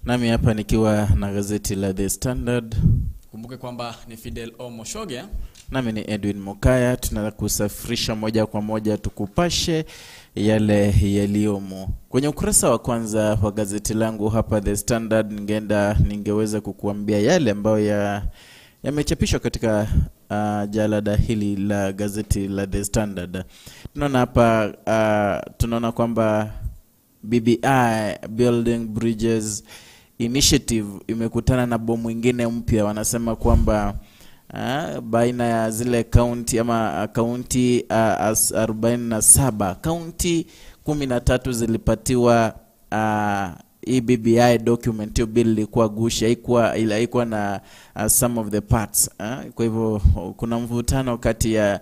Nami hapa nikiwa na gazeti la The Standard. Kumbuke kwamba ni Fidel Omoshoge. Nami ni Edwin Mokaya, tunakusafirisha moja kwa moja tukupashe yale yaliyomo. Kwenye ukurasa wa kwanza wa gazeti langu hapa The Standard, ningeweza kukuambia yale ambayo yamechapishwa katika jalada hili la gazeti la The Standard. Tunaona hapa tunaona kwamba BBI, Building Bridges Initiative, imekutana na bomu ingine mpya. Wanasema kwamba baina ya zile kaunti ama kaunti 47, kaunti 13 zilipatiwa BBI document. Hiyo bill ilikuwa gushi, haikuwa na some of the parts. Kwa hivyo kuna mvutano kati ya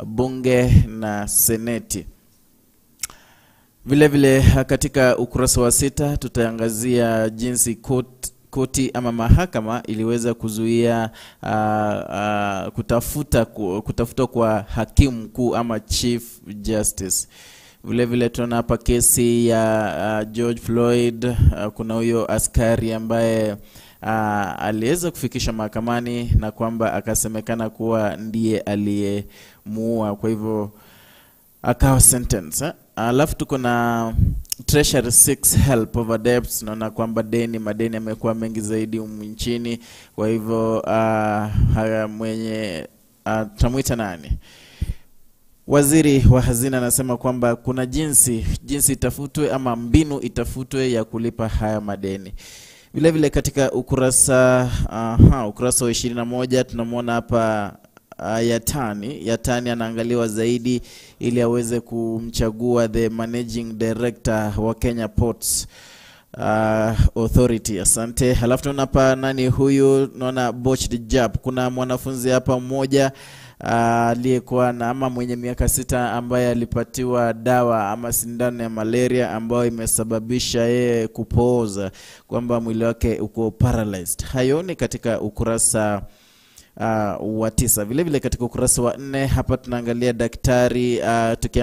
bunge na seneti. Vile vile katika ukurasa wa 6 tutaangazia jinsi koti ama mahakama iliweza kuzuia kutafuta kwa hakimu mkuu ama Chief Justice. Vile vile tunaona hapa kesi ya George Floyd. Kuna huyo askari ambaye aliweza kufikisha mahakamani na kwamba akasemekana kuwa ndiye aliyemuua, kwa hivyo akawa sentence. Alafu tuko na Treasury 6 help over debts. Naona kwamba madeni yamekuwa mengi zaidi humu nchini. Kwa hivyo mwenye tutamuita nani? Waziri wa Hazina anasema kwamba kuna jinsi itafutwe ama mbinu itafutwe ya kulipa haya madeni. Vile vile katika ukurasa wa 21 tunamuona hapa Yatani anaangaliwa zaidi ili aweze kumchagua the managing director wa Kenya Ports Authority. Asante. Halafu tunaona hapa nani huyu, naona botched job. Kuna mwanafunzi hapa mmoja aliyekuwa na ama mwenye miaka 6 ambaye alipatiwa dawa ama sindano ya malaria ambayo imesababisha yeye kupooza, kwamba mwili wake uko paralyzed. Hayo ni katika ukurasa wa 9. Vile vile katika ukurasa wa 4 hapa tunaangalia daktari,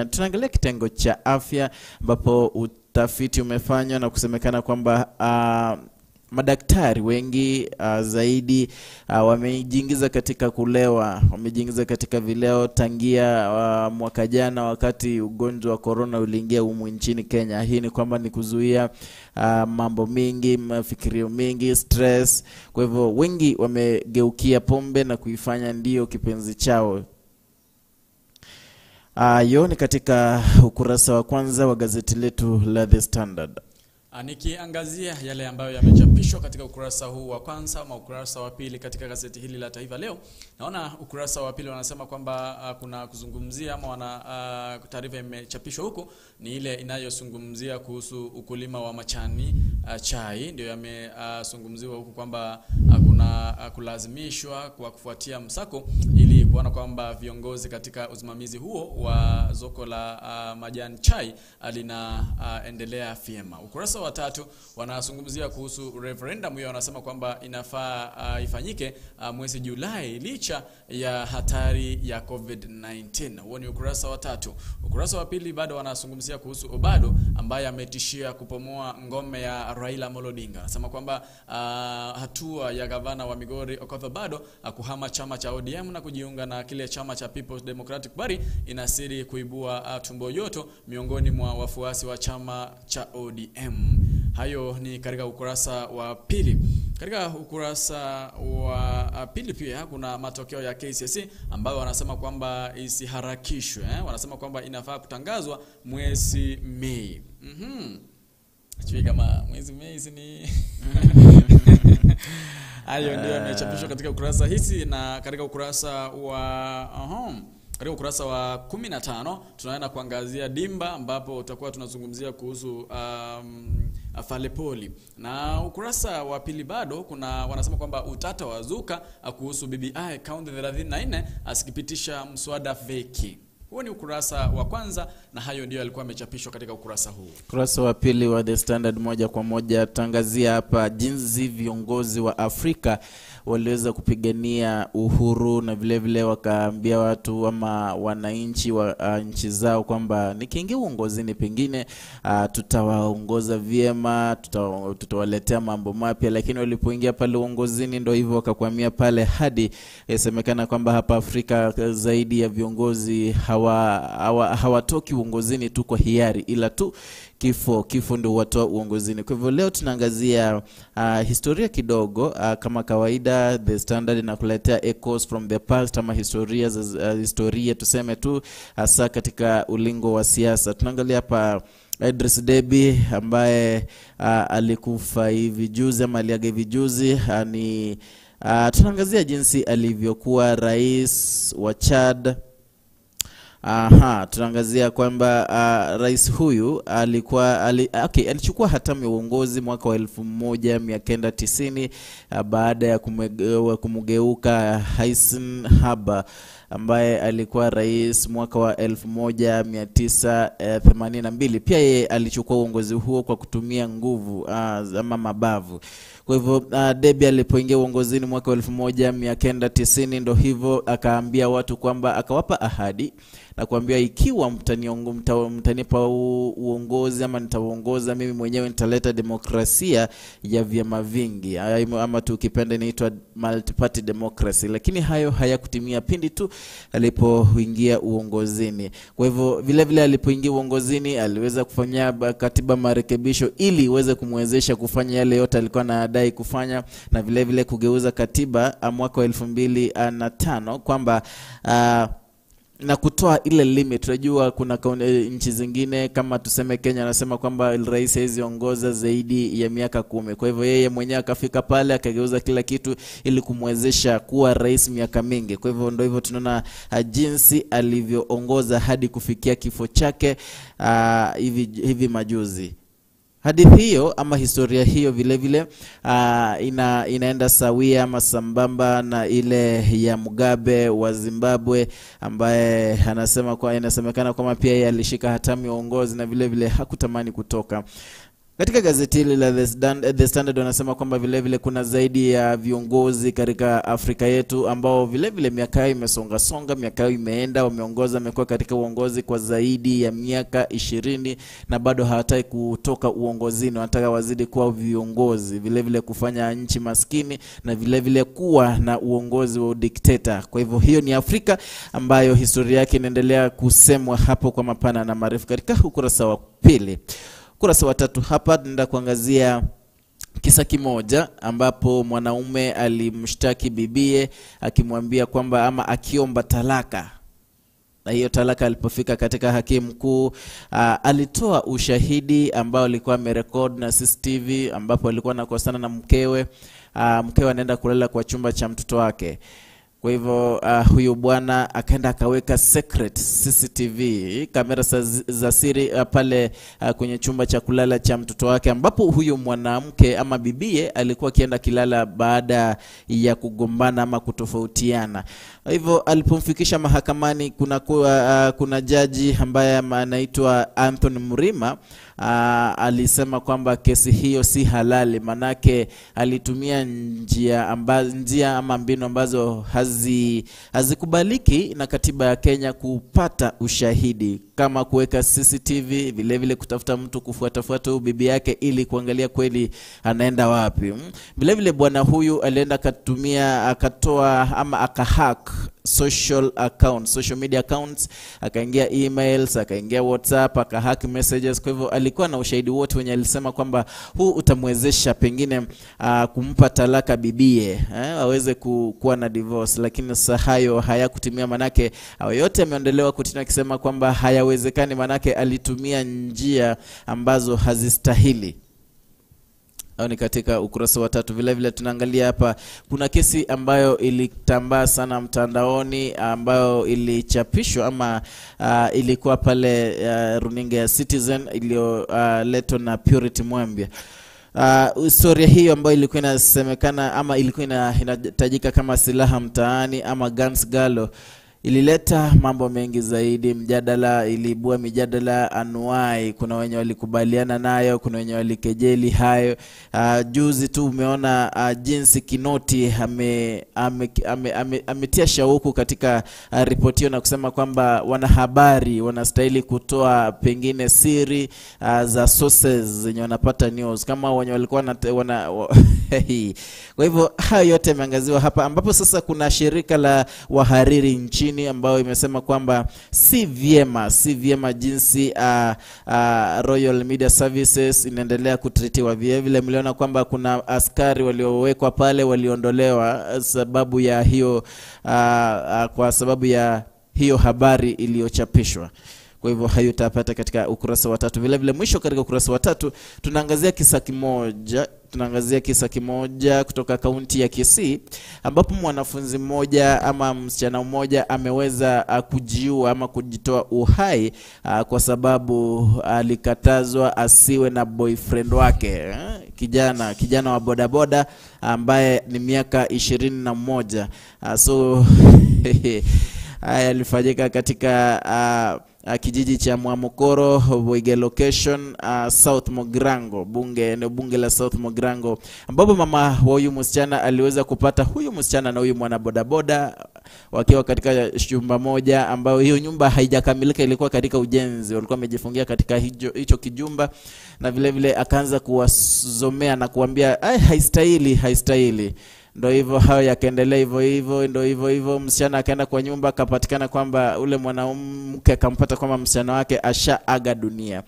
tunaangalia kitengo cha afya ambapo utafiti umefanywa na kusemekana kwamba madaktari wengi zaidi wamejiingiza katika kulewa, wamejiingiza katika vileo tangia mwaka jana wakati ugonjwa wa corona uliingia humu nchini Kenya. Hii ni kwamba ni kuzuia mambo mingi, mafikirio mingi, stress. Kwa hivyo wengi wamegeukia pombe na kuifanya ndiyo kipenzi chao. Yo ni katika ukurasa wa kwanza wa gazeti letu la The Standard. Nikiangazia yale ambayo yamechapishwa katika ukurasa huu wa kwanza ama ukurasa wa pili katika gazeti hili la Taifa Leo, naona ukurasa wa pili wanasema kwamba kuna kuzungumzia ama wana taarifa imechapishwa huko ni ile inayozungumzia kuhusu ukulima wa machani chai. Ndio yamezungumziwa huku kwamba kuna kulazimishwa kwa kufuatia msako ili kuona kwamba viongozi katika usimamizi huo wa soko la majani chai linaendelea vyema. Ukurasa wa 3 wanazungumzia kuhusu referendum hiyo, wanasema kwamba inafaa ifanyike mwezi Julai licha ya hatari ya COVID-19. Huo ni ukurasa wa 3. Ukurasa wa pili bado wanazungumzia kuhusu Obado ambaye ametishia kupomoa ngome ya Raila Amolo Odinga. Anasema kwamba hatua ya gavana wa Migori Okoth Obado kuhama chama cha ODM na kujiunga na kile chama cha People's Democratic Party inasiri kuibua tumbo joto miongoni mwa wafuasi wa chama cha ODM. Hayo ni katika ukurasa wa pili. Katika ukurasa wa pili pia kuna matokeo ya KCSE ambayo wanasema kwamba isiharakishwe, Wanasema kwamba inafaa kutangazwa mwezi Mei. Sijui kama mwezi Mei ni hayo ndio yamechapishwa katika ukurasa hizi. Na katika ukurasa wa katika ukurasa wa 15 tunaenda kuangazia Dimba ambapo tutakuwa tunazungumzia kuhusu Falepoli. Na ukurasa wa pili bado kuna wanasema kwamba utata wazuka kuhusu BBI kaunti 34 asikipitisha mswada feki. Huo ni ukurasa wa kwanza na hayo ndio yalikuwa yamechapishwa katika ukurasa huu. Ukurasa wa pili wa The Standard moja kwa moja tangazia hapa jinsi viongozi wa Afrika waliweza kupigania uhuru na vile vile wakaambia watu ama wananchi wa nchi zao kwamba nikiingia uongozini pengine tutawaongoza vyema, tutawaletea mambo mapya. Lakini walipoingia pale uongozini ndio hivyo wakakwamia pale, hadi isemekana kwamba hapa Afrika zaidi ya viongozi hawatoki uongozini tu kwa hiari, ila tu kifo ndio watoa uongozini. Kwa hivyo leo tunaangazia historia kidogo. Kama kawaida The Standard inakuletea echoes from the past ama historia historia tuseme tu, hasa katika ulingo wa siasa. Tunaangalia hapa Idris Deby ambaye alikufa hivi juzi ama aliaga hivi juzi. Tunaangazia jinsi alivyokuwa rais wa Chad. Tunaangazia kwamba rais huyu alikuwa alichukua hatamu ya uongozi mwaka wa 1990 baada ya kumgeuka Hissène Habré ambaye alikuwa rais mwaka wa 1982. Pia yeye alichukua uongozi huo kwa kutumia nguvu ama mabavu. Kwa hivyo Deby alipoingia uongozini mwaka wa 1990 ndo hivyo akaambia watu kwamba, akawapa ahadi na kuambia ikiwa mtanipa uongozi ama nitaongoza mimi mwenyewe, nitaleta demokrasia ya vyama vingi ama tukipenda inaitwa multi-party democracy. Lakini hayo hayakutimia pindi tu alipoingia uongozini. Kwa hivyo vile vile alipoingia uongozini aliweza kufanya katiba marekebisho ili iweze kumwezesha kufanya yale yote alikuwa anadai kufanya, na vile vile kugeuza katiba mwaka wa 2005 kwamba na kutoa ile limit. Unajua kuna nchi zingine kama tuseme Kenya anasema kwamba rais hawezi ongoza zaidi ya miaka 10. Kwa hivyo yeye mwenyewe akafika pale akageuza kila kitu ili kumwezesha kuwa rais miaka mingi. Kwa hivyo ndio hivyo tunaona jinsi alivyoongoza hadi kufikia kifo chake hivi majuzi. Hadithi hiyo ama historia hiyo vile vile inaenda sawia ama sambamba na ile ya Mugabe wa Zimbabwe ambaye anasema kwa inasemekana kwamba pia yeye alishika hatamu ya uongozi na vile vile hakutamani kutoka. Katika gazeti hili la The Standard wanasema kwamba vile vile kuna zaidi ya viongozi katika Afrika yetu ambao vile vile miaka yao imesonga songa, miaka yao imeenda, wameongoza, wamekuwa katika uongozi kwa zaidi ya miaka 20 na bado hawataki kutoka uongozini, wanataka wazidi kuwa viongozi, vile vile kufanya nchi maskini na vile vile kuwa na uongozi wa dikteta. Kwa hivyo hiyo ni Afrika ambayo historia yake inaendelea kusemwa hapo kwa mapana na marefu katika ukurasa wa pili. Ukurasa wa tatu hapa tunaenda kuangazia kisa kimoja ambapo mwanaume alimshtaki bibie akimwambia kwamba ama akiomba talaka. Na hiyo talaka alipofika katika hakimu mkuu alitoa ushahidi ambao alikuwa amerekod na CCTV, ambapo alikuwa anakosana na mkewe. Mkewe anaenda kulala kwa chumba cha mtoto wake. Kwa hivyo huyu bwana akaenda akaweka secret CCTV, kamera za siri pale kwenye chumba cha kulala cha mtoto wake, ambapo huyu mwanamke ama bibie alikuwa akienda kilala baada ya kugombana ama kutofautiana. Kwa hivyo alipomfikisha mahakamani kuna jaji ambaye anaitwa Anthony Mrima alisema kwamba kesi hiyo si halali, manake alitumia njia ama mbinu ambazo hazikubaliki na katiba ya Kenya kupata ushahidi, kama kuweka CCTV, vile vile kutafuta mtu kufuatafuata huyu bibi yake ili kuangalia kweli anaenda wapi. Vile vile bwana huyu alienda akatumia akatoa ama akahack social accounts, social media accounts, akaingia emails, akaingia WhatsApp, akahack messages. Kwa hivyo alikuwa na ushahidi wote wenye alisema kwamba huu utamwezesha pengine kumpa talaka bibie, aweze kuwa na divorce. Lakini sasa hayo hayakutimia, manake hayo yote yameondelewa kutini akisema kwamba hayawezekani, manake alitumia njia ambazo hazistahili. Ni katika ukurasa wa tatu. Vile vile tunaangalia hapa kuna kesi ambayo ilitambaa sana mtandaoni ambayo ilichapishwa ama ilikuwa pale runinga ya Citizen iliyoletwa na Purity Mwambia. Historia hiyo ambayo ilikuwa inasemekana ama ilikuwa inatajika kama silaha mtaani ama Guns Galo Ilileta mambo mengi zaidi, mjadala, iliibua mijadala anuai. Kuna wenye walikubaliana nayo, kuna wenye walikejeli hayo. Juzi tu umeona jinsi Kinoti ametia shauku katika ripoti hiyo na kusema kwamba wanahabari wanastahili kutoa pengine siri za sources zenye wanapata news kama wenye walikuwa Kwa hivyo hayo yote yameangaziwa hapa, ambapo sasa kuna shirika la wahariri nchini ambayo imesema kwamba si vyema jinsi Royal Media Services inaendelea kutritiwa. Vile vile mliona kwamba kuna askari waliowekwa pale waliondolewa sababu ya hiyo kwa sababu ya hiyo habari iliyochapishwa. Kwa hivyo hayo utapata katika ukurasa wa 3. Vile vile mwisho katika ukurasa wa 3 tunaangazia kisa kimoja kutoka kaunti ya Kisii, ambapo mwanafunzi mmoja ama msichana mmoja ameweza kujiua ama kujitoa uhai kwa sababu alikatazwa asiwe na boyfriend wake, kijana wa bodaboda ambaye ni miaka 21. So haya yalifanyika katika kijiji cha Mwamukoro, Boige location, South Mogrango, eneo bunge la South Mogrango, ambapo mama wa huyu msichana aliweza kupata huyu msichana na huyu mwana bodaboda wakiwa katika nyumba moja, ambayo hiyo nyumba haijakamilika, ilikuwa katika ujenzi, walikuwa wamejifungia katika hicho kijumba, na vile vile akaanza kuwazomea na kuambia haistahili. Ndio hivyo hayo yakaendelea hivyo hivyo, ndio hivyo hivyo msichana akaenda kwa nyumba, akapatikana kwamba ule mwanamke akampata kwamba msichana wake ashaaga dunia.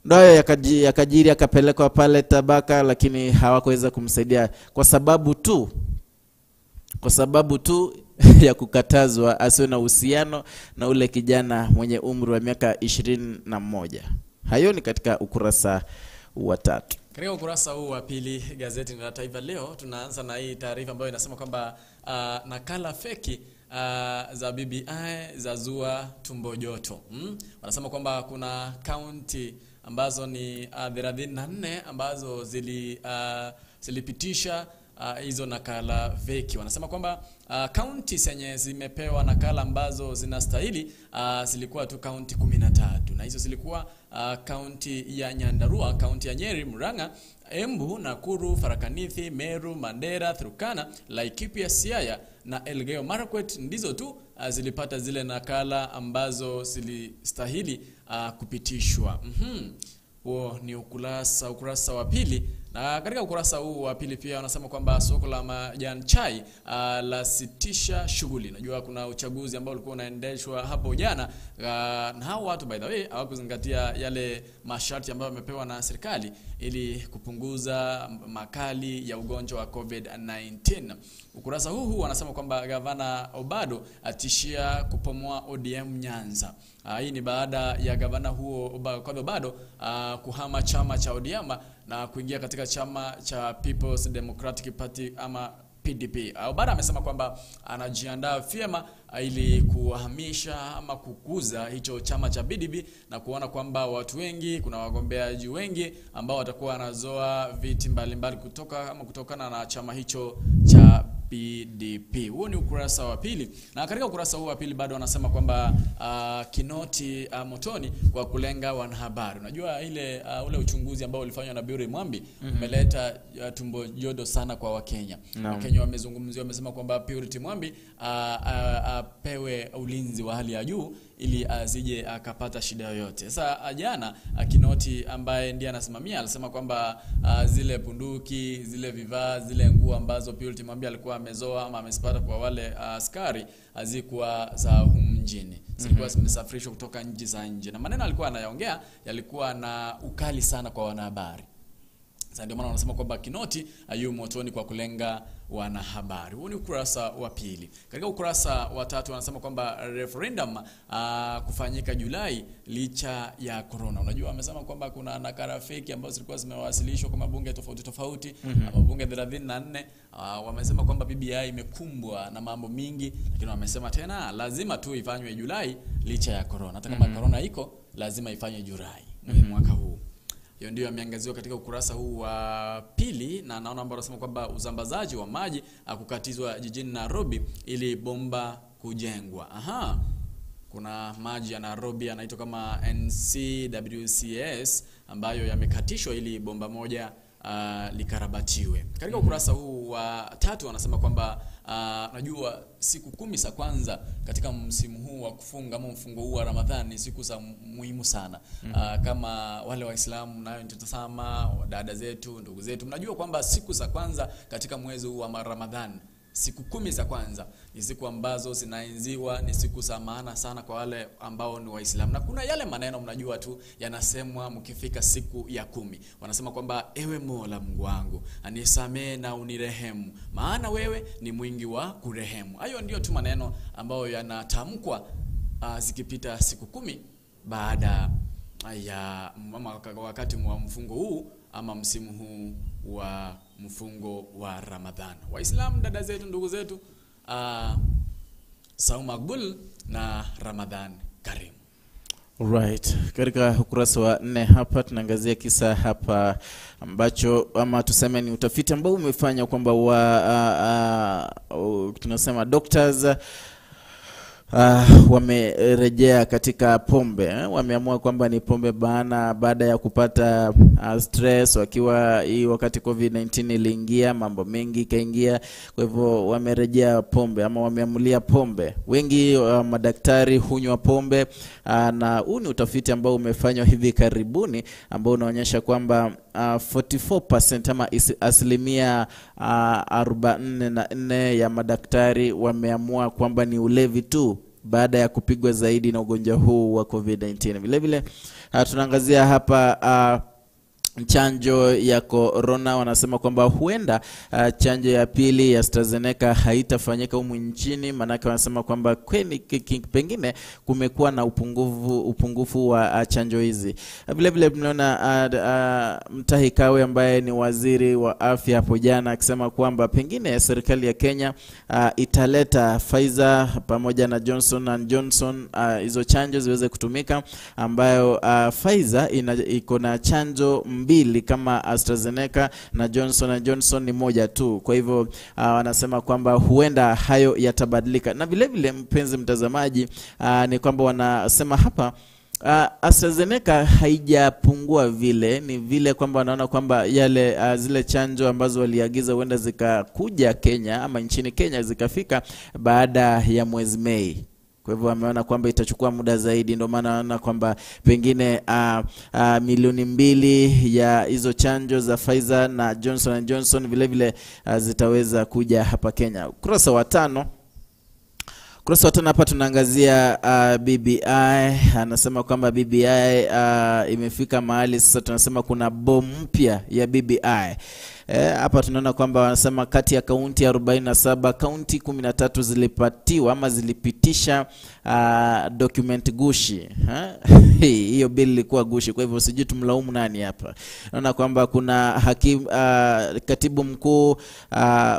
Ndio hayo yakajiri, akapelekwa pale Tabaka, lakini hawakuweza kumsaidia kwa sababu tu ya kukatazwa asiwe na uhusiano na ule kijana mwenye umri wa miaka 21. Hayo ni katika ukurasa wa 3. Katika ukurasa huu wa pili gazeti la Taifa Leo tunaanza na hii taarifa ambayo inasema kwamba nakala feki za BBI za zua tumbo joto. Wanasema kwamba kuna kaunti ambazo ni 34 ambazo zilipitisha hizo nakala feki. Wanasema kwamba kaunti zenye zimepewa nakala ambazo zinastahili zilikuwa tu kaunti 13, na hizo zilikuwa kaunti ya Nyandarua, kaunti ya Nyeri, Murang'a, Embu, Nakuru, Farakanithi, Meru, Mandera, Turkana, Laikipia, Siaya na Elgeyo Marakwet ndizo tu zilipata zile nakala ambazo zilistahili kupitishwa. Huo ni ukurasa wa pili. Na katika ukurasa huu wa pili pia wanasema kwamba soko la majani chai lasitisha shughuli. Najua kuna uchaguzi ambao ulikuwa unaendeshwa hapo jana, na hao watu by the way hawakuzingatia yale masharti ambayo wamepewa na serikali ili kupunguza makali ya ugonjwa wa COVID-19. Ukurasa huu wanasema kwamba Gavana Obado atishia kupomoa ODM Nyanza. Hii ni baada ya gavana huo Obado kuhama chama cha ODM na kuingia katika chama cha People's Democratic Party ama PDP. Obado amesema kwamba anajiandaa vyema ili kuhamisha ama kukuza hicho chama cha PDP na kuona kwamba watu wengi, kuna wagombeaji wengi ambao watakuwa wanazoa viti mbalimbali kutoka ama kutokana na chama hicho cha PDP. Huo ni ukurasa wa pili. Na katika ukurasa huu wa pili bado wanasema kwamba Kinoti motoni kwa kulenga wanahabari. Unajua ile ule uchunguzi ambao ulifanywa na Bure Mwambi umeleta tumbo jodo sana kwa Wakenya. Wakenya wamezungumzia, wamesema kwamba Purity Mwambi apewe ulinzi wa hali ya juu ili asije akapata shida yoyote. Sasa jana Kinoti ambaye ndiye anasimamia alisema kwamba zile bunduki, zile vifaa, zile nguo ambazo Purity Mwambi alikuwa amezoa ama amezipata kwa wale askari hazikuwa za humu mjini. Zilikuwa zimesafirishwa kutoka nchi za nje. Na maneno alikuwa anayaongea yalikuwa na ukali sana kwa wanahabari. Sasa ndio maana wanasema kwamba Kinoti yu motoni kwa kulenga wanahabari. Huu ni ukurasa wa pili. Katika ukurasa wa tatu wanasema kwamba referendum kufanyika Julai licha ya corona. Unajua wamesema kwamba kuna nakala feki ambazo zilikuwa zimewasilishwa kwa mabunge tofauti tofauti, mabunge 34. Wamesema kwamba BBI imekumbwa na mambo mingi, lakini wamesema tena lazima tu ifanywe Julai licha ya corona. Hata kama corona iko, lazima ifanywe Julai mwaka huu. Hiyo ndio yameangaziwa katika ukurasa huu wa pili, na naona ambao wanasema kwamba usambazaji wa maji kukatizwa jijini Nairobi ili bomba kujengwa. Aha. Kuna maji ya Nairobi yanaitwa kama NCWCS ambayo yamekatishwa ili bomba moja likarabatiwe. Katika ukurasa huu wa 3 wanasema kwamba najua siku 10 za kwanza katika msimu huu wa kufunga ama mfungo huu wa Ramadhani ni siku za muhimu sana. Kama wale Waislamu nayo nitatazama, dada zetu, ndugu zetu, mnajua kwamba siku za kwanza katika mwezi huu wa Ramadhani, siku 10 za kwanza ni siku ambazo zinaenziwa, ni siku za maana sana kwa wale ambao ni Waislamu. Na kuna yale maneno mnajua tu yanasemwa mkifika siku ya 10. Wanasema kwamba ewe Mola Mungu wangu, anisamee na unirehemu, maana wewe ni mwingi wa kurehemu. Hayo ndio tu maneno ambayo yanatamkwa zikipita siku 10 baada ya wakati wa mfungo huu ama msimu huu wa mfungo wa Ramadhan. Waislamu, dada zetu, ndugu zetu, Saum Makbul na Ramadhan Karim. Right. Katika ukurasa wa 4 hapa tunaangazia kisa hapa ambacho ama tuseme ni utafiti ambao umefanya kwamba tunasema doctors wamerejea katika pombe, Wameamua kwamba ni pombe bana baada ya kupata stress wakiwa hii wakati COVID-19 iliingia, mambo mengi kaingia, kwa hivyo wamerejea pombe ama wameamulia pombe. Wengi madaktari hunywa pombe, na huu ni utafiti ambao umefanywa hivi karibuni ambao unaonyesha kwamba 44% ama asilimia 44 ya madaktari wameamua kwamba ni ulevi tu baada ya kupigwa zaidi na ugonjwa huu wa COVID-19. Vile vile tunaangazia hapa chanjo ya corona. Wanasema kwamba huenda chanjo ya pili ya AstraZeneca haitafanyika humu nchini, manake wanasema kwamba pengine kumekuwa na upungufu wa chanjo hizi. Vile vile tunaona Mutahi Kagwe ambaye ni waziri wa afya hapo jana akisema kwamba pengine serikali ya Kenya italeta Pfizer pamoja na Johnson and Johnson, hizo chanjo ziweze kutumika, ambayo Pfizer iko na chanjo 2 kama AstraZeneca na Johnson and Johnson ni moja tu. Kwa hivyo wanasema kwamba huenda hayo yatabadilika. Na vile vile mpenzi mtazamaji, ni kwamba wanasema hapa AstraZeneca haijapungua vile, ni vile kwamba wanaona kwamba yale zile chanjo ambazo waliagiza huenda zikakuja Kenya ama nchini Kenya zikafika baada ya mwezi Mei. Kwa hivyo wameona kwamba itachukua muda zaidi, ndio maana wanaona kwamba pengine milioni 2 ya hizo chanjo za Pfizer na Johnson and Johnson vile vile zitaweza kuja hapa Kenya. Ukurasa wa 5. Ukurasa wa 5 hapa tunaangazia BBI. Anasema kwamba BBI imefika mahali sasa tunasema kuna bomu mpya ya BBI. Hapa tunaona kwamba wanasema kati ya kaunti 47, kaunti 13 zilipatiwa ama zilipitisha document gushi. Hiyo bill ilikuwa gushi, kwa hivyo sijui tumlaumu nani hapa. Naona kwamba kuna katibu mkuu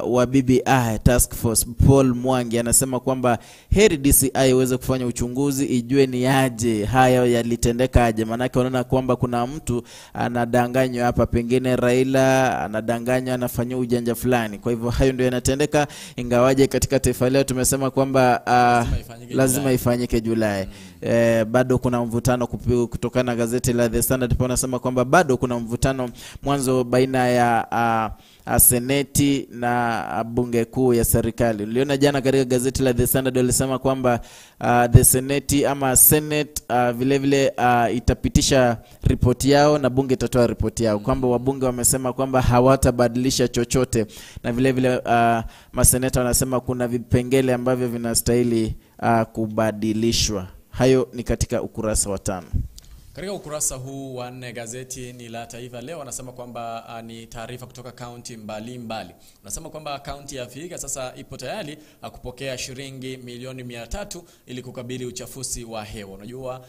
wa BBI Task Force Paul Mwangi anasema kwamba heri DCI iweze kufanya uchunguzi ijue ni aje haya yalitendeka aje, maana wanaona kwamba kuna mtu anadanganywa hapa, pengine Raila anadanganywa, anafanya ujanja fulani. Kwa hivyo hayo ndio yanatendeka, ingawaje katika Taifa Leo tumesema kwamba lazima ifanyike Julai. Bado kuna mvutano kutokana na gazeti la The Standard pia wanasema kwamba bado kuna mvutano mwanzo baina ya seneti na bunge kuu ya serikali. Uliona jana katika gazeti la The Standard walisema kwamba the Senate ama Senate vile vile itapitisha ripoti yao na bunge itatoa ripoti yao, kwamba wabunge wamesema kwamba hawatabadilisha chochote, na vile vile maseneta wanasema kuna vipengele ambavyo vinastahili kubadilishwa. Hayo ni katika ukurasa wa 5. Katika ukurasa huu wa 4 gazeti ni la Taifa Leo wanasema kwamba ni taarifa kutoka kaunti mbalimbali. Wanasema kwamba kaunti ya Vihiga sasa ipo tayari kupokea shilingi milioni 300 ili kukabili uchafuzi wa hewa. Unajua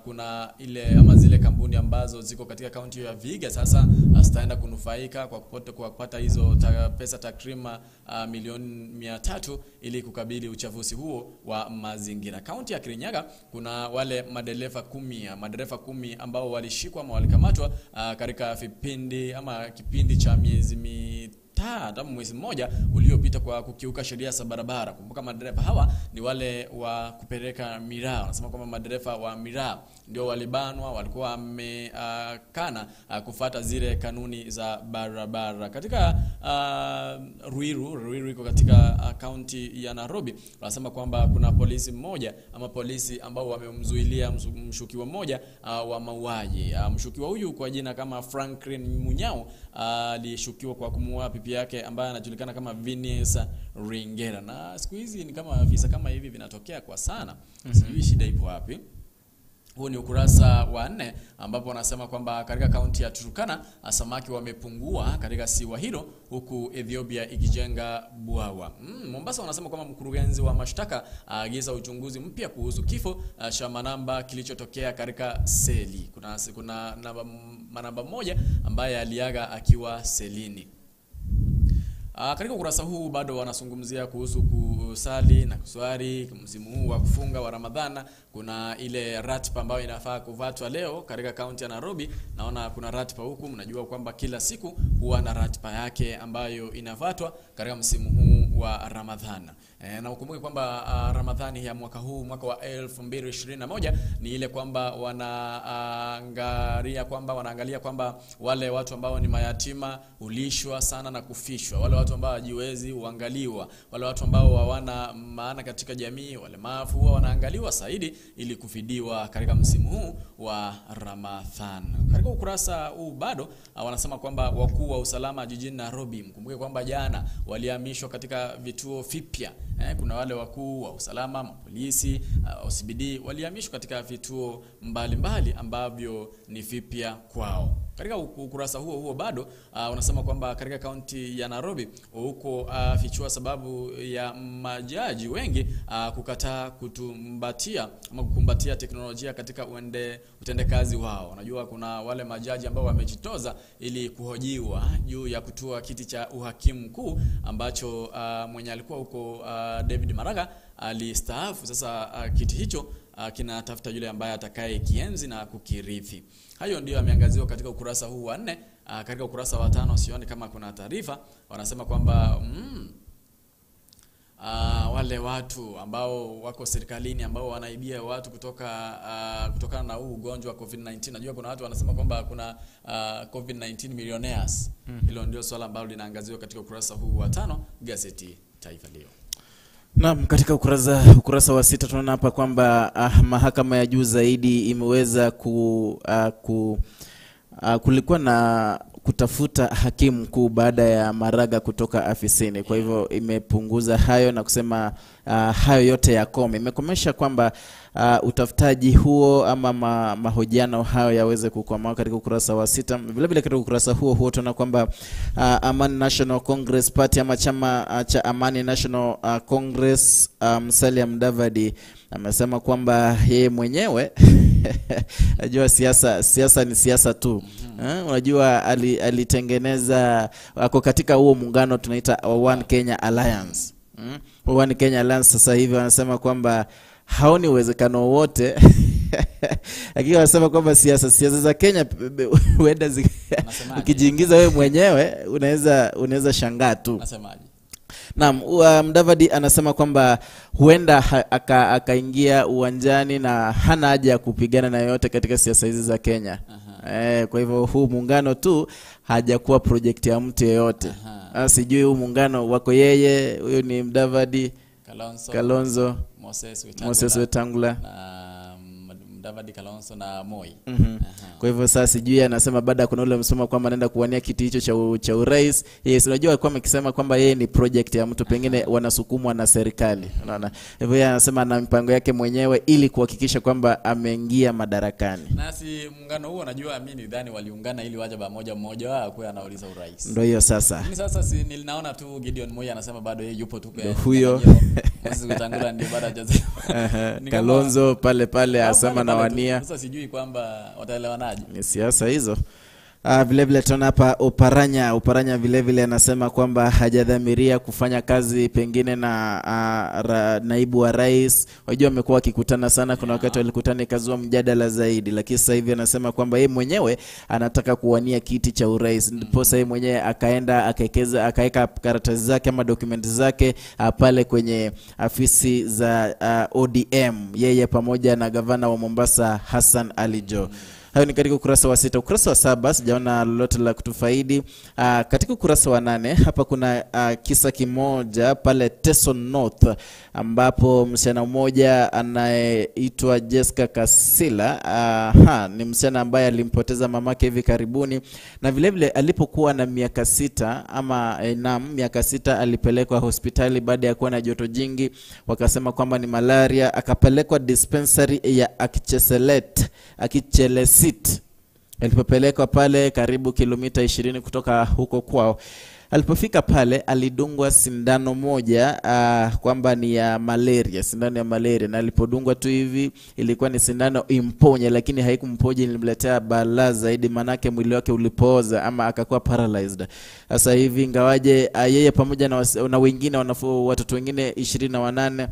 kuna ile ama zile kampuni ambazo ziko katika kaunti ya Vihiga sasa zitaenda kunufaika kwa kupata hizo pesa takrima milioni 300 ili kukabili uchafuzi huo wa mazingira. Kaunti ya Kirinyaga kuna wale madereva 10 ambao walishikwa ama walikamatwa katika vipindi ama kipindi cha miezi 3 kadhaa tangu mwezi mmoja uliopita kwa kukiuka sheria za barabara. Kumbuka madereva hawa ni wale wa kupeleka miraa. Wanasema kwamba madereva wa miraa ndio walibanwa, walikuwa wamekana kufuata zile kanuni za barabara. Katika Ruiru iko katika kaunti ya Nairobi, wanasema kwamba kuna polisi mmoja ama polisi ambao wamemzuilia mshukiwa mmoja wa mauaji. Mshukiwa huyu kwa jina kama Franklin Munyao alishukiwa kwa kumuua pipi yake ambaye anajulikana kama Vinesa Ringera. Na siku hizi ni kama visa kama hivi vinatokea kwa sana. Sijui shida ipo wapi. Huu ni ukurasa wa 4 ambapo wanasema kwamba katika kaunti ya Turkana samaki wamepungua katika siwa hilo huku Ethiopia ikijenga bwawa. Mombasa wanasema kwamba mkurugenzi wa mashtaka aagiza uchunguzi mpya kuhusu kifo cha manamba kilichotokea katika seli. Kuna manamba mmoja ambaye aliaga akiwa selini. Katika ukurasa huu bado wanazungumzia kuhusu kusali na kuswali msimu huu wa kufunga wa Ramadhana. Kuna ile ratiba ambayo inafaa kufuatwa leo katika kaunti ya Nairobi. Naona kuna ratiba huku, mnajua kwamba kila siku huwa na ratiba yake ambayo inafuatwa katika msimu huu wa Ramadhana. Na ukumbuke kwamba Ramadhani ya mwaka huu, mwaka wa 2021, ni ile kwamba wanaangalia kwamba wale watu ambao ni mayatima hulishwa sana na kufishwa, wale watu ambao hawajiwezi huangaliwa, wale watu ambao hawana maana katika jamii, walemavu huwa wanaangaliwa zaidi ili kufidiwa katika msimu huu wa Ramadhan. Katika ukurasa huu bado wanasema kwamba wakuu wa usalama jijini Nairobi, mkumbuke kwamba jana walihamishwa katika vituo vipya. Kuna wale wakuu wa usalama, mapolisi, OCPD walihamishwa katika vituo mbalimbali ambavyo ni vipya kwao. Katika ukurasa huo huo bado unasema kwamba katika kaunti ya Nairobi huko fichua sababu ya majaji wengi kukataa kutumbatia ama kukumbatia teknolojia katika utendekazi wao. Unajua kuna wale majaji ambao wamejitoza ili kuhojiwa juu ya kutua kiti cha uhakimu mkuu ambacho mwenye alikuwa huko David Maraga alistaafu. Sasa kiti hicho kinatafuta yule ambaye atakaye kienzi na kukirithi. Hayo ndio yameangaziwa katika ukurasa huu wa 4. Katika ukurasa wa 5 sioni kama kuna taarifa. Wanasema kwamba wale watu ambao wako serikalini ambao wanaibia watu kutokana na huu ugonjwa wa COVID-19. Najua kuna watu wanasema kwamba kuna COVID-19 millionaires. Hilo ndio swala ambalo linaangaziwa katika ukurasa huu wa 5 gazeti Taifa Leo. Naam, katika ukurasa wa 6 tunaona hapa kwamba mahakama ya juu zaidi imeweza kulikuwa na kutafuta hakimu mkuu baada ya Maraga kutoka afisini. Kwa hivyo imepunguza hayo na kusema hayo yote yakome. Imekomesha kwamba utafutaji huo ama mahojiano hayo yaweze kukwama katika ukurasa wa 6. Vile vile katika ukurasa huo huo tunaona kwamba Amani National Congress Party ama chama cha Amani National Congress, Musalia Mudavadi amesema kwamba yeye mwenyewe unajua siasa ni siasa tu. Unajua alitengeneza, ako katika huo muungano tunaita One Kenya Alliance. One Kenya Alliance sasa hivi wanasema kwamba haoni uwezekano wote. Lakini wanasema kwamba siasa za Kenya huenda ukijiingiza wewe mwenyewe unaweza shangaa tu. Nasemaje? Naam, Mudavadi anasema kwamba huenda akaingia uwanjani na hana haja ya kupigana na yoyote katika siasa hizi za Kenya. Kwa hivyo huu muungano tu hajakuwa project ya mtu yeyote. Sijui huu muungano wako yeye, huyo ni Mudavadi, Kalonzo, Moses Wetangula na Mudavadi, Kalonzo na Moi. Kwa hivyo sasa sijui anasema baada kuna ule msemo kwamba anaenda kuwania kiti hicho cha urais. Yes, unajua alikuwa amekisema kwamba yeye ni project ya mtu, pengine wanasukumwa na serikali. Unaona? Hivyo yeye anasema ana mipango yake mwenyewe ili kuhakikisha kwamba ameingia madarakani. Na si muungano huo, unajua mimi nidhani waliungana ili waje pamoja, mmoja wao kwa anauliza urais. Ndio hiyo sasa. Mimi sasa si nilinaona tu Gideon Moi anasema bado yeye yupo tu kwa huyo. Moses Wetangula ndio bado hajasema. Kalonzo pale pale asema nawania. Sasa sijui kwamba wataelewanaje. Ni siasa hizo. Vile vile tunaona hapa Oparanya vile vile anasema kwamba hajadhamiria kufanya kazi pengine na naibu wa rais. Wajua wamekuwa wakikutana sana, kuna wakati walikutana ikazua mjadala zaidi, lakini sasa hivi anasema kwamba yeye mwenyewe anataka kuwania kiti cha urais. Ndipo sasa yeye mwenyewe akaenda akaeka karatasi zake ama dokumenti zake pale kwenye afisi za ODM, yeye pamoja na gavana wa Mombasa Hassan Ali Joho. Hayo ni katika ukurasa wa 6. Ukurasa wa 7 sijaona lolote la kutufaidi. Katika ukurasa wa 8 hapa kuna kisa kimoja pale Teso North, ambapo msichana mmoja anayeitwa Jessica Kasila, ni msichana ambaye alimpoteza mamake hivi karibuni, na vile vile alipokuwa na miaka 6 ama miaka 6 alipelekwa hospitali baada ya kuwa na joto jingi, wakasema kwamba ni malaria, akapelekwa dispensary ya Akichelesit. Alipopelekwa pale karibu kilomita 20 kutoka huko kwao, alipofika pale alidungwa sindano moja kwamba ni ya malaria, sindano ya malaria, na alipodungwa tu hivi ilikuwa ni sindano imponye, lakini haikumponya, ilimletea balaa zaidi, manake mwili wake ulipooza ama akakuwa paralyzed. Sasa hivi ingawaje yeye pamoja na wengine watoto wengine 28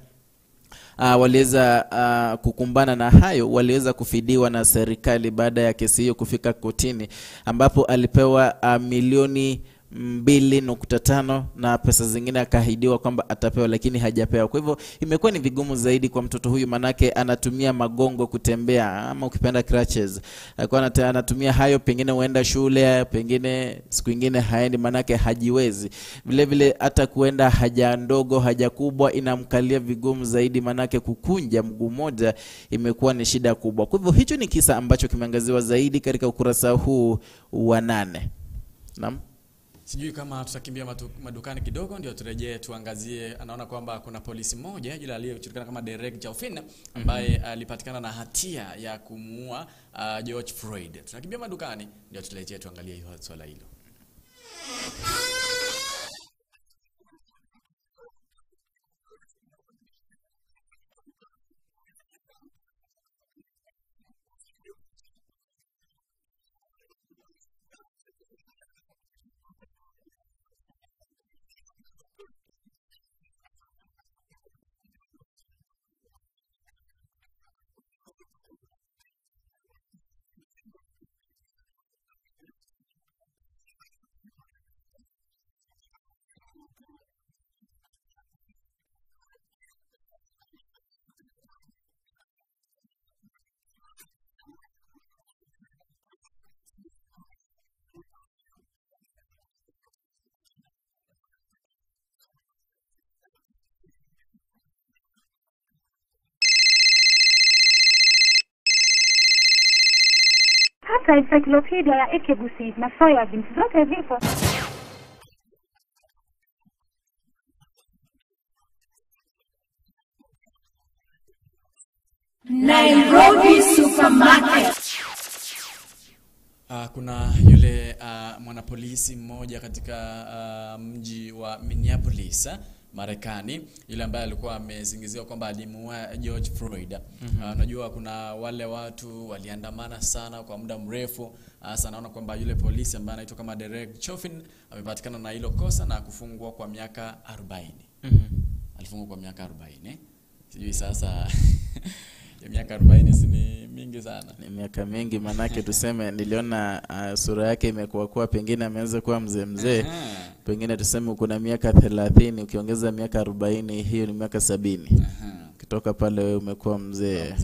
waliweza kukumbana na hayo, waliweza kufidiwa na serikali baada ya kesi hiyo kufika kotini, ambapo alipewa milioni 2.5 na pesa zingine akaahidiwa kwamba atapewa, lakini hajapewa. Kwa hivyo imekuwa ni vigumu zaidi kwa mtoto huyu, manake anatumia magongo kutembea, ama ukipenda crutches. Alikuwa anatumia hayo, pengine huenda shule, pengine siku nyingine haendi, manake hajiwezi. Vile vile hata kuenda haja ndogo haja kubwa inamkalia vigumu zaidi, manake kukunja mguu mmoja imekuwa ni shida kubwa. Kwa hivyo hicho ni kisa ambacho kimeangaziwa zaidi katika ukurasa huu wa 8. Naam. Sijui kama tutakimbia madukani kidogo ndio turejee tuangazie. Anaona kwamba kuna polisi mmoja yule aliyejulikana kama Derek Chauvin ambaye alipatikana na hatia ya kumuua George Floyd. Tunakimbia madukani ndio turejee tuangalie hiyo swala hilo. Hata encyclopedia ya Ekegusi na soya beans zote zipo. Nairobi Supermarket. Kuna yule mwanapolisi mmoja katika mji wa Minneapolis, Marekani, yule ambaye alikuwa amezingiziwa kwamba alimuua George Floyd. Unajua kuna wale watu waliandamana sana kwa muda mrefu. Sasa naona kwamba yule polisi ambaye anaitwa kama Derek Chauvin amepatikana na hilo kosa na kufungwa kwa miaka 40. Alifungwa kwa miaka 40. Sijui sasa miaka 40 si ni mingi sana. Ni miaka mingi, manake tuseme niliona sura yake imekuwa kwa pengine ameanza kuwa mzee mzee. Pengine tuseme kuna miaka 30, ukiongeza miaka 40 hiyo ni miaka 70. Kutoka pale wewe umekuwa mzee.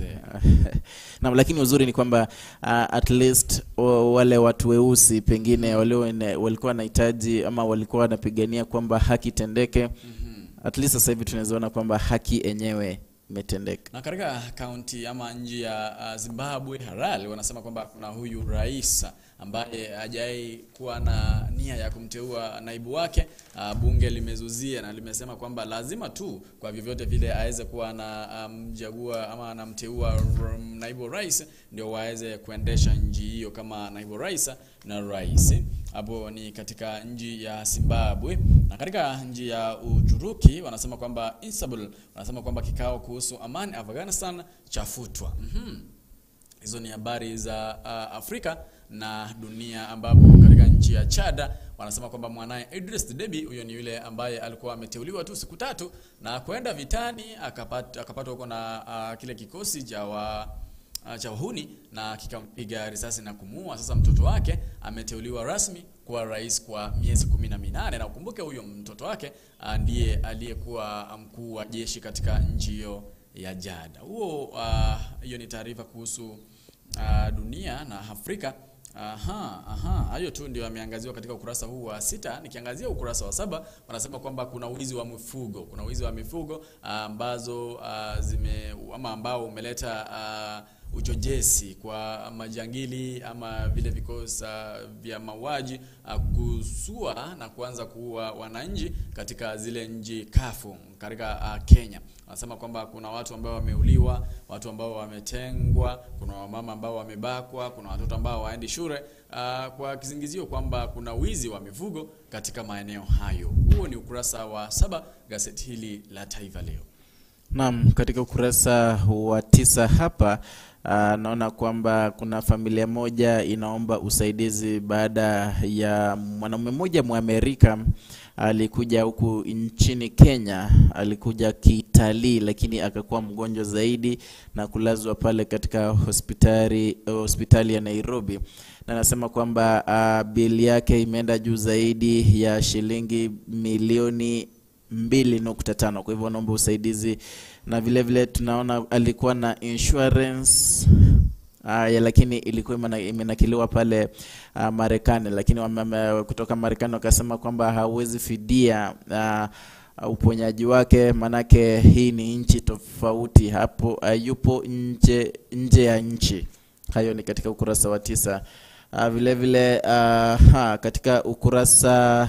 Na lakini uzuri ni kwamba at least wale watu weusi pengine wale walikuwa wanahitaji ama walikuwa wanapigania kwamba haki tendeke. At least sasa hivi tunawezaona kwamba haki yenyewe imetendeka. Na katika kaunti ama nchi ya Zimbabwe, Harare, wanasema kwamba kuna huyu rais ambaye hajai kuwa na nia ya kumteua naibu wake. Bunge limezuzia na limesema kwamba lazima tu kwa vyovyote vile aweze kuwa na mjagua ama anamteua naibu rais ndio waweze kuendesha nchi hiyo kama naibu rais na rais. Hapo ni katika nchi ya Zimbabwe. Na katika nchi ya Uturuki wanasema kwamba Istanbul, wanasema kwamba kikao kuhusu amani Afghanistan chafutwa. Hizo ni habari za Afrika na dunia, ambapo katika nchi ya Chad wanasema kwamba mwanae Idris Deby, huyo ni yule ambaye alikuwa ameteuliwa tu siku tatu na kwenda vitani, akapatwa huko na kile kikosi cha wahuni na kikampiga risasi na kumuua. Sasa mtoto wake ameteuliwa rasmi kuwa rais kwa miezi 18, na ukumbuke huyo mtoto wake ndiye aliyekuwa mkuu wa jeshi katika nchi hiyo ya Chad. Huo hiyo ni taarifa kuhusu dunia na Afrika. Hayo tu ndio yameangaziwa katika ukurasa huu wa 6. Nikiangazia ukurasa wa 7, wanasema kwamba kuna wizi wa mifugo. Kuna wizi wa mifugo ambazo ambao umeleta uchojesi kwa majangili ama vile vikosi vya mauaji kusua na kuanza kuua wananchi katika zile nchi kafu katika Kenya. Wanasema kwamba kuna watu ambao wameuliwa, watu ambao wametengwa, kuna wamama ambao wamebakwa, kuna watoto ambao waendi shule kwa kisingizio kwamba kuna wizi wa mifugo katika maeneo hayo. Huo ni ukurasa wa 7 gazeti hili la Taifa Leo. Naam, katika ukurasa wa 9 hapa naona kwamba kuna familia moja inaomba usaidizi baada ya mwanamume mmoja Mwamerika alikuja huku nchini Kenya, alikuja kitalii lakini akakuwa mgonjwa zaidi na kulazwa pale katika hospitali ya Nairobi. Na anasema kwamba bili yake imeenda juu zaidi ya shilingi milioni 2.5. Kwa hivyo naomba usaidizi. Na vile vile tunaona alikuwa na insurance lakini ilikuwa imenakiliwa pale Marekani, lakini kutoka Marekani wakasema kwamba hawezi fidia uponyaji wake, manake hii ni nchi tofauti, hapo yupo nje ya nchi. Hayo ni katika ukurasa wa 9. Vile vile katika ukurasa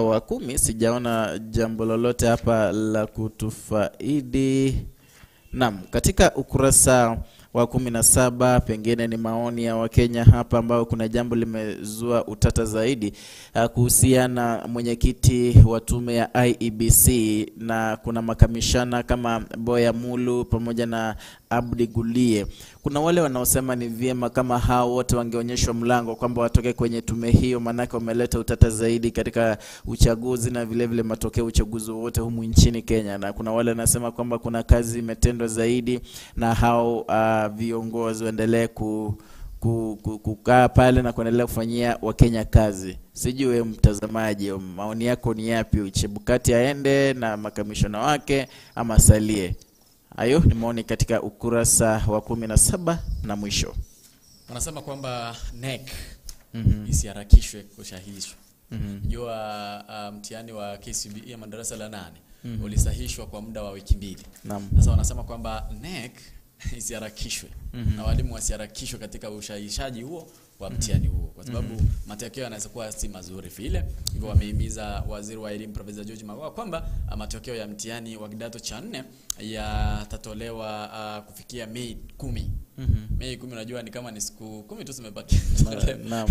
wa 10 sijaona jambo lolote hapa la kutufaidi. Naam, katika ukurasa wa 17 pengine ni maoni ya Wakenya hapa ambao kuna jambo limezua utata zaidi kuhusiana mwenyekiti wa tume ya IEBC, na kuna makamishana kama Boya Mulu pamoja na Abdi Gulie. Kuna wale wanaosema ni vyema kama hao wote wangeonyeshwa mlango kwamba watoke kwenye tume hiyo, manake wameleta utata zaidi katika uchaguzi na vile vile matokeo uchaguzi wote humu nchini Kenya. Na kuna wale wanasema kwamba kuna kazi imetendwa zaidi na hao viongozi waendelee kukaa pale na kuendelea kufanyia Wakenya kazi. Sijui mtazamaji, maoni yako ni yapi? Chebukati aende na makamishona wake ama salie? Hayo ni maoni katika ukurasa wa 17 na mwisho. Wanasema kwamba NEC isiharakishwe kushahishwa. Jua mtihani wa KCPE ya madarasa la 8 ulisahishwa kwa muda wa wiki 2. Sasa wanasema kwamba NEC isiharakishwe na walimu wasiharakishwe katika ushahishaji huo wa mtihani huo, kwa sababu matokeo yanaweza kuwa si mazuri vile. Hivyo wamehimiza waziri wa elimu Profesa George Magoha kwamba matokeo ya mtihani wa kidato cha 4 yatatolewa kufikia Mei 10. Mei 10 unajua ni kama ni siku 10 tu zimebaki. Naam.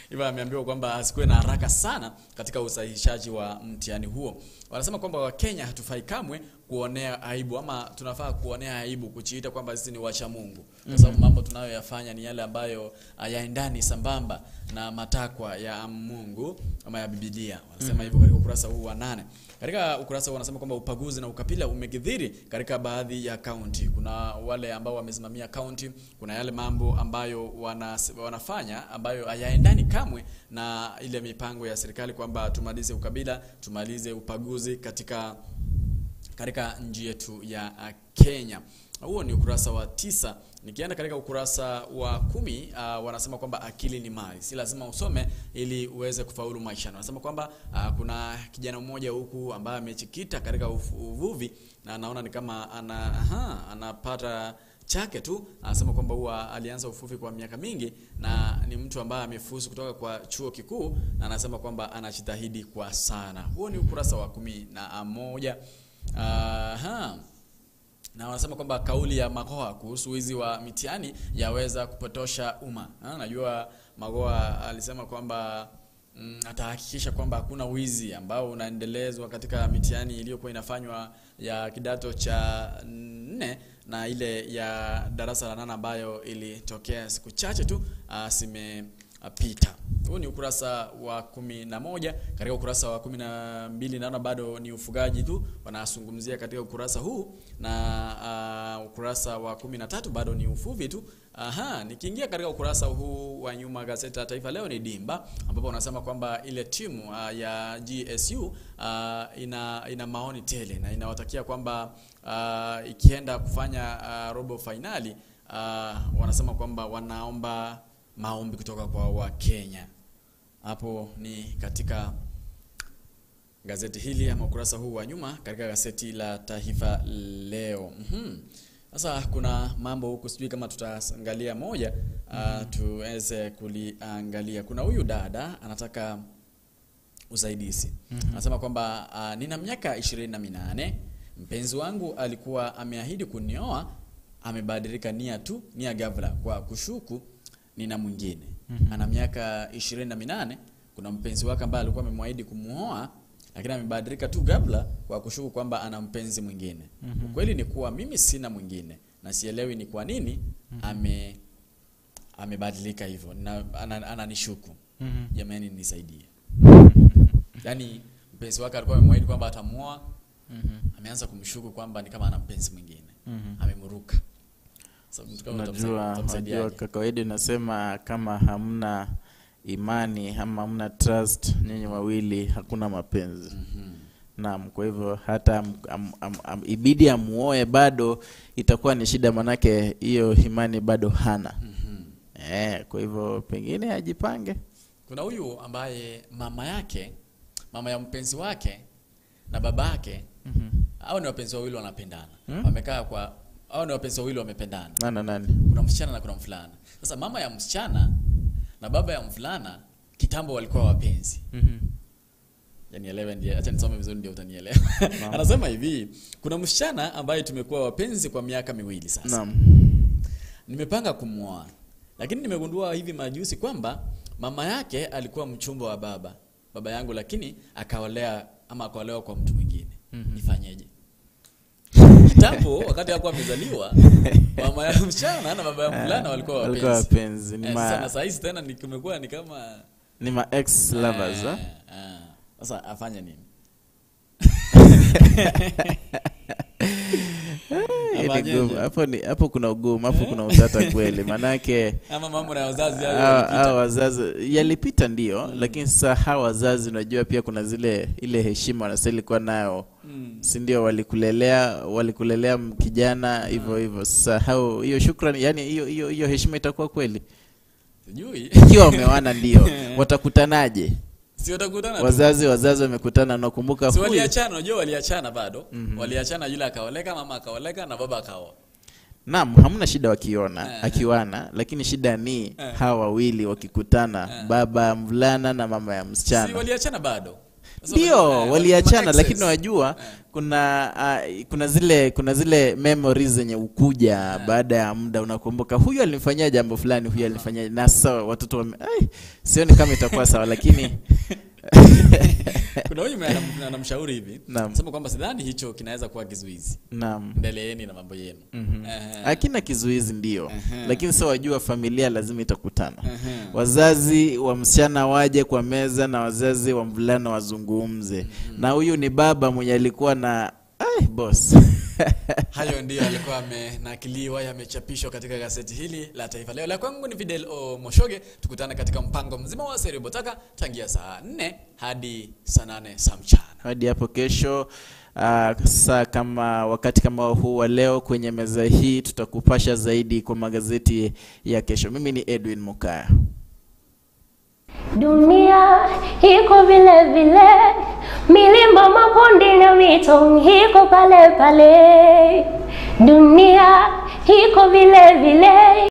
Hivyo ameambiwa kwamba asikuwe na haraka sana katika usahihishaji wa mtihani huo. Wanasema kwamba Wakenya hatufai kamwe kuonea aibu, ama tunafaa kuonea aibu kuchiita kwamba sisi ni wacha Mungu, kwa sababu mambo tunayoyafanya ni yale ambayo hayaendani sambamba na matakwa ya Mungu ama ya Biblia. Wanasema hivyo katika ukurasa huu wa 8. Katika ukurasa huu wanasema kwamba upaguzi na ukabila umekithiri katika baadhi ya kaunti. Kuna wale ambao wamesimamia kaunti, kuna yale mambo ambayo wanafanya ambayo hayaendani kamwe na ile mipango ya serikali kwamba tumalize ukabila, tumalize upaguzi katika nchi yetu ya Kenya. Huo ni ukurasa wa 9. Nikienda katika ukurasa wa 10, wanasema kwamba akili ni mali, si lazima usome ili uweze kufaulu maisha. Wanasema kwamba kuna kijana mmoja huku ambaye amechikita katika uvuvi na anaona ni kama anapata chake tu. Anasema kwamba huwa alianza uvuvi kwa miaka mingi na ni mtu ambaye amefuzu kutoka kwa chuo kikuu, na anasema kwamba anajitahidi kwa sana. Huo ni ukurasa wa 11. Na wanasema kwamba kauli ya Magoha kuhusu wizi wa mitihani yaweza kupotosha umma. Najua Magoha alisema kwamba atahakikisha kwamba hakuna wizi ambao unaendelezwa katika mitihani iliyokuwa inafanywa ya kidato cha 4, na ile ya darasa la 8 ambayo ilitokea siku chache tu zimepita. Huu ni ukurasa wa 11. Katika ukurasa wa 12 naona bado ni ufugaji tu wanazungumzia katika ukurasa huu, na ukurasa wa 13 bado ni uvuvi tu. Aha, nikiingia katika ukurasa huu wa nyuma gazeti la Taifa Leo ni Dimba, ambapo wanasema kwamba ile timu ya GSU ina maoni tele na inawatakia kwamba ikienda kufanya robo finali, wanasema kwamba wanaomba maombi kutoka kwa Wakenya. Hapo ni katika gazeti hili ama ukurasa huu wa nyuma katika gazeti la Taifa Leo. Sasa kuna mambo huku sijui kama tutaangalia moja, tuweze kuliangalia. Kuna huyu dada anataka usaidizi. Anasema kwamba nina miaka 28, mpenzi wangu alikuwa ameahidi kunioa, amebadilika nia tu, nia ghafla kwa kushuku nina mwingine. Ana miaka 28, kuna mpenzi wake ambaye alikuwa amemwahidi kumuoa, lakini amebadilika tu ghafla kwa kushuku kwamba ana mpenzi mwingine. Ukweli ni kuwa mimi sina mwingine na sielewi ni kwa nini amebadilika hivyo na ananishuku. Jamani nisaidie. Yaani mpenzi wake alikuwa amemwahidi kwamba atamuoa, ameanza kumshuku kwamba ni kama ana mpenzi mwingine. Amemruka. Unajua kwa kawaida nasema kama hamna imani ama hamna trust nyinyi wawili hakuna mapenzi. Naam, kwa hivyo hata ibidi amuoe bado itakuwa ni shida, manake hiyo imani bado hana. Kwa hivyo pengine ajipange. Kuna huyu ambaye mama yake, mama ya mpenzi wake na babake, hao ni wapenzi wawili wanapendana. Wamekaa kwa hao ni wapenzi wawili wamependana. Nani? Kuna msichana na kuna mvulana. Sasa mama ya msichana na baba ya mvulana kitambo walikuwa wapenzi. Yaani elewe, ndiye acha nisome vizuri ndio utanielewa. Anasema hivi, kuna msichana ambaye tumekuwa wapenzi kwa miaka 2 sasa. Naam. Nimepanga kumuoa. Lakini nimegundua hivi majuzi kwamba mama yake alikuwa mchumba wa baba yangu, lakini akaolea ama akaolewa kwa mtu mwingine. Nifanyeje? Kitambo wakati hakuwa amezaliwa, mama ya msichana na baba ya mvulana walikuwa wapenzi. Ni ma sasa hizi tena nimekuwa ni kama ni ma ex lovers. Sasa afanye nini? Hapo kuna ugumu, hapo kuna utata kweli. Manake ama mambo na wazazi hayo wazazi yalipita ndio, lakini sasa hawa wazazi unajua pia kuna zile ile heshima wanastahili kuwa nayo. Si ndio walikulelea kijana hivyo hivyo. Sasa hao hiyo shukrani, yani hiyo heshima itakuwa kweli? Sijui. Ikiwa wameoana ndio, watakutanaje? Si watakutana. Wazazi wamekutana, nakumbuka huyu. Si waliachana, unajua waliachana bado. Waliachana, yule akaoleka, mama akaoleka na baba akaoa. Naam, hamna shida wakiona, akiwana, lakini shida ni hawa wawili wakikutana, baba mvulana na mama ya msichana. Si waliachana bado. Ndio, waliachana, lakini unajua kuna zile memories zenye ukuja baada ya muda, unakumbuka huyu alimfanyia jambo fulani, huyu alimfanyia, na sawa watoto sioni kama itakuwa sawa, lakini kuna huyu anamshauri hivi, sema kwamba sidhani hicho kinaweza kuwa kizuizi. Naam. Endeleeni na mambo yenu. Hakina kizuizi ndio, lakini sasa wajua familia lazima itakutana. Wazazi wa msichana waje kwa meza na wazazi wa mvulana wazungumze. Na huyu ni baba mwenye alikuwa na boss. Hayo ndio alikuwa amenakiliwa, yamechapishwa katika gazeti hili la Taifa Leo. La kwangu ni Fidel Moshoge. Tukutane katika mpango mzima wa Seribotaka tangia saa 4 hadi saa 8 za mchana. Hadi hapo kesho saa kama wakati kama huu wa leo kwenye meza hii tutakupasha zaidi kwa magazeti ya kesho. Mimi ni Edwin Mokaya. Dunia iko vile vile, milima mabonde na mito iko pale pale. Dunia iko vile vile.